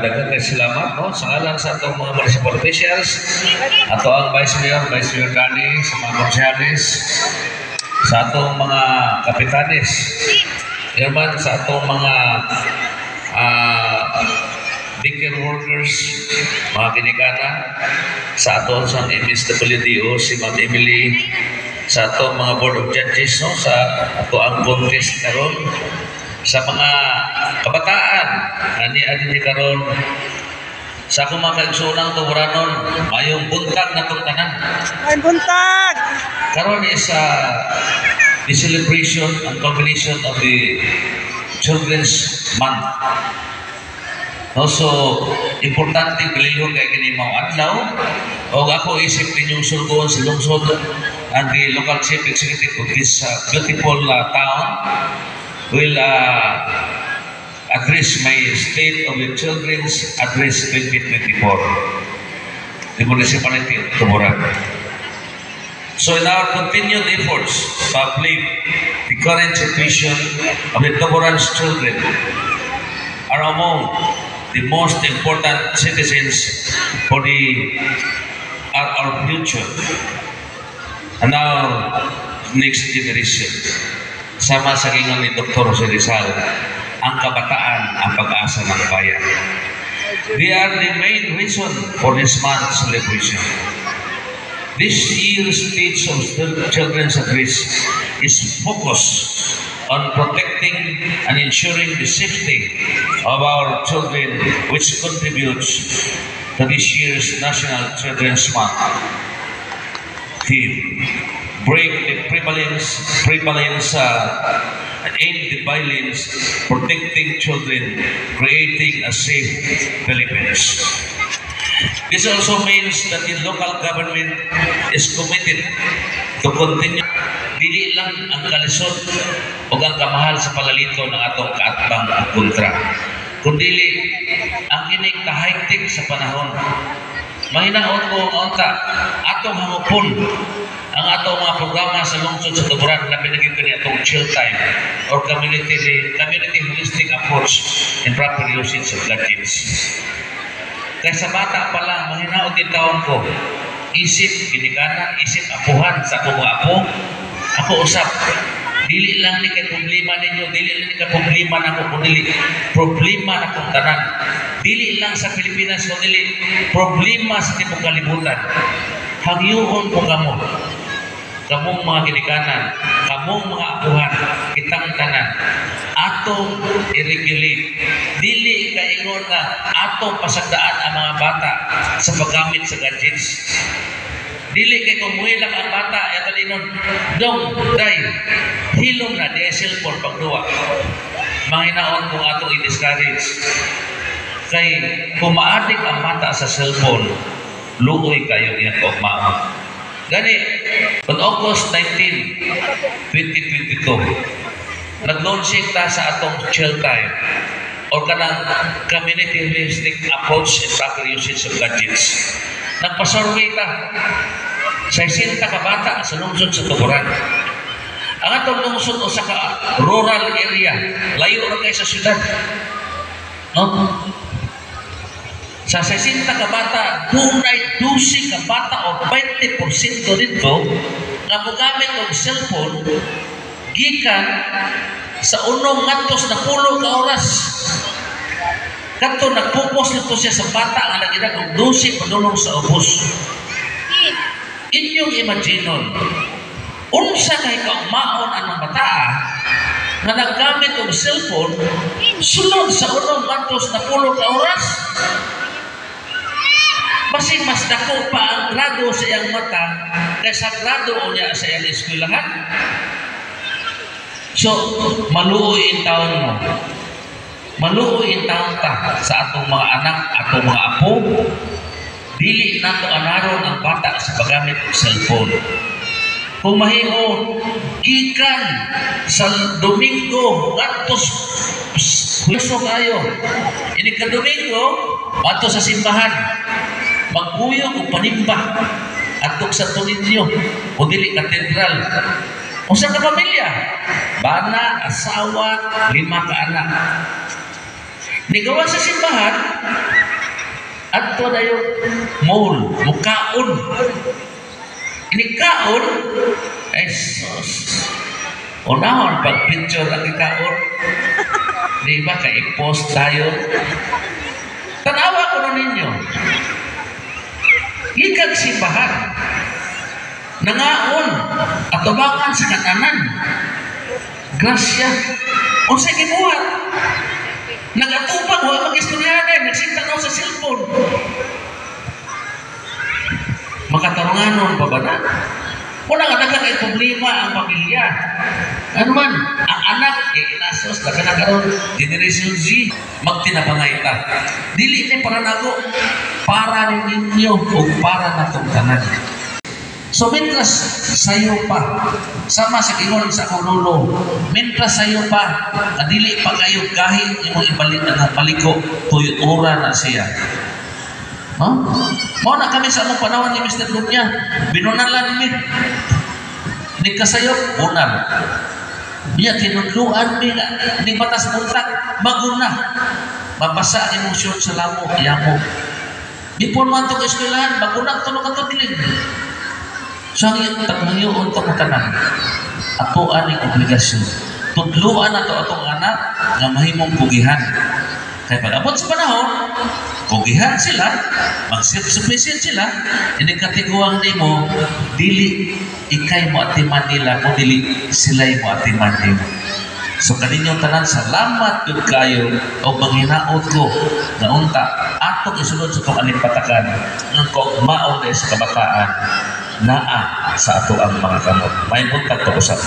Daghan kay salamat, no, sa ngalan sa atong mga municipal officials, ato ang Vice Mayor, Vice Mayor Danny, sa mga konsehales, sa atong mga kapitanes, man sa atong mga daycare workers, mga ginikanan, sa aton sa MSWDO, si Ma'am Emily, sa atong mga board of judges, no, sa ato ang contest karon, sa mga kabataan nga nia dinhi karon, sa akong mga kaigsuonang Tuboranon, mayong buntag natong tanan. Ay, buntag! Karon is the celebration and culmination of the Children's Month. No, so importante bililhon kay kini mao adlaw og ako isip ninyong sulgoon sa lungsod and the local chief executive of this beautiful town will address my State of the Children's Address 2024, the municipality of Tuboran. So in our continued efforts to uplift the current situation of the Tuboran's children are among the most important citizens for the are our future and our next generation. Sama sa gingon ni Dr. Jose Rizal, ang kabataan ang pag-asa ng bayan. They are the main reason for this month's celebration. This year's State of Children's Address is focused on protecting and ensuring the safety of our children, which contributes to this year's National Children's Month theme. Break the prevalence and end the violence, protecting children, creating a safe Philippines. This also means that the local government is committed to continue. Dili lang ang kalisod o ang kamahal sa palalito ng atong kaatbang o kontra, kundili ang kining ka-high-tech sa panahon. Mahinaot ko nga unta atong hangupon ang atong mga programa sa lungsod sa Tuboran, labi na gyud kani atong chill time or community holistic approach in proper usage of gadgets. Kay sa bata pa lang, mahinaot din taon ko, isip ginikanan, isip apuhan sa akong mga apo, ako usap, dili lang ni kay problema ninyo, dili lang ni kay problema nako, kundi problema nakong tanan. Dili lang sa Pilipinas, kundi problema sa tibuok kalibutan. Hangyoon ko kamo, kamong mga ginikanan, kamong mga apuhan, kitang tanan, atong i-regulate. Dili kaingon nga atong pasagdaan ang mga bata sa paggamit sa gadgets. Dili kay kung muhilak ang bata, yato inon, "Dong, day, hilom na, di ay cellphone pagduwa." Mahinaot kung atong i-discourage. Kay kung maadik ang bata sa cellphone, luoy kayo iyang kaugmaon. Gani, on August 19, 2022, nag-launching ta sa atong chill time or kanang community holistic approach and proper usage of gadgets. Nagpa-survey ta sa 60 ka bata sa lungsod sa Tuboran. Ang atong lungsod usa ka rural area, layo ra kay sa syudad. No? Sa 60 ka bata, dunay 12 ka bata o 20% dito nga mogamit og cellphone gikan sa unom ngadto sa 10 ka oras. Kadto nagpupos nito siya sa bata nga nag-edad og 12 padulong sa ubos. Inyong imaginon, unsa kay kaugmaon anang bataa nga naggamit og cellphone sulod sa unom ngadto sa 10 ka oras? Basig mas dako pa ang grado sa iyang mata kaysa grado niya sa iyang eskwelahan. So, maluoy in taon mo. Maluoy in taon ta sa atong mga anak, atong mga apo. Dili nato anaron ang bata sa paggamit og cellphone. Kung mahimo, gikan sa Domingo ngadto Huso kayo. Ini ka Domingo, adto sa simbahan. Magkuyog og panimba adto sa Torino o dili katedral. Usa ka pamilya, bana, asawa, lima ka anak. Nigawa sa simbahan, adto na yung mall, mukaon. Inikaon, ay sus. Unahon, pag picture ang ikaon, di ba, kay i-post tayo. Tanawa ko na ninyo. Gikag simbahan. Nangaon, atubangan sa kananan. Grasya. Unsay gibuhat? Nagatubang, wala mag-istoryahan, nagsinta sa cellphone. Makatarunganon pa ba na? Wala nga daghang kay problema ang pamilya. Ano man, ang anak, eh, inasos, daghang na karon Generation Z, magtinabangay ta. Dili ni para nako, para ninyo o para natong tanan. So mientras sayo pa, sama sa ingon sa akong lolo, mientras sayo pa, dili pa kayo gahi imong ibalik ang baliko, tuyo ora na siya. Huh? Mao na kami sa among panahon ni Mr. Lunya, binunalan mi. Ni kasayop, bunal. Niya tinudluan mi nga ning batas buntag maguna. Mabasa ang emosyon sa lamo, yamo. Before man to eskwelahan, maguna to ka tudling. So ang taghayoon to tanan. Ato aning obligasyon. Tudluan nato atong anak nga mahimong kugihan. Kay pag abot sa panahon, kugihan sila, mag self-sufficient sila, ini katiguang nimo, dili ikay mo atiman nila, kung dili sila mo atiman nimo. So kaninyo tanan, salamat gyud kayo o manghinaot ko nga unta atong isulod sa atong alimpatakan ng kaugmaon sa kabataan naa sa ato ang mga kamot. May buntag pa usab.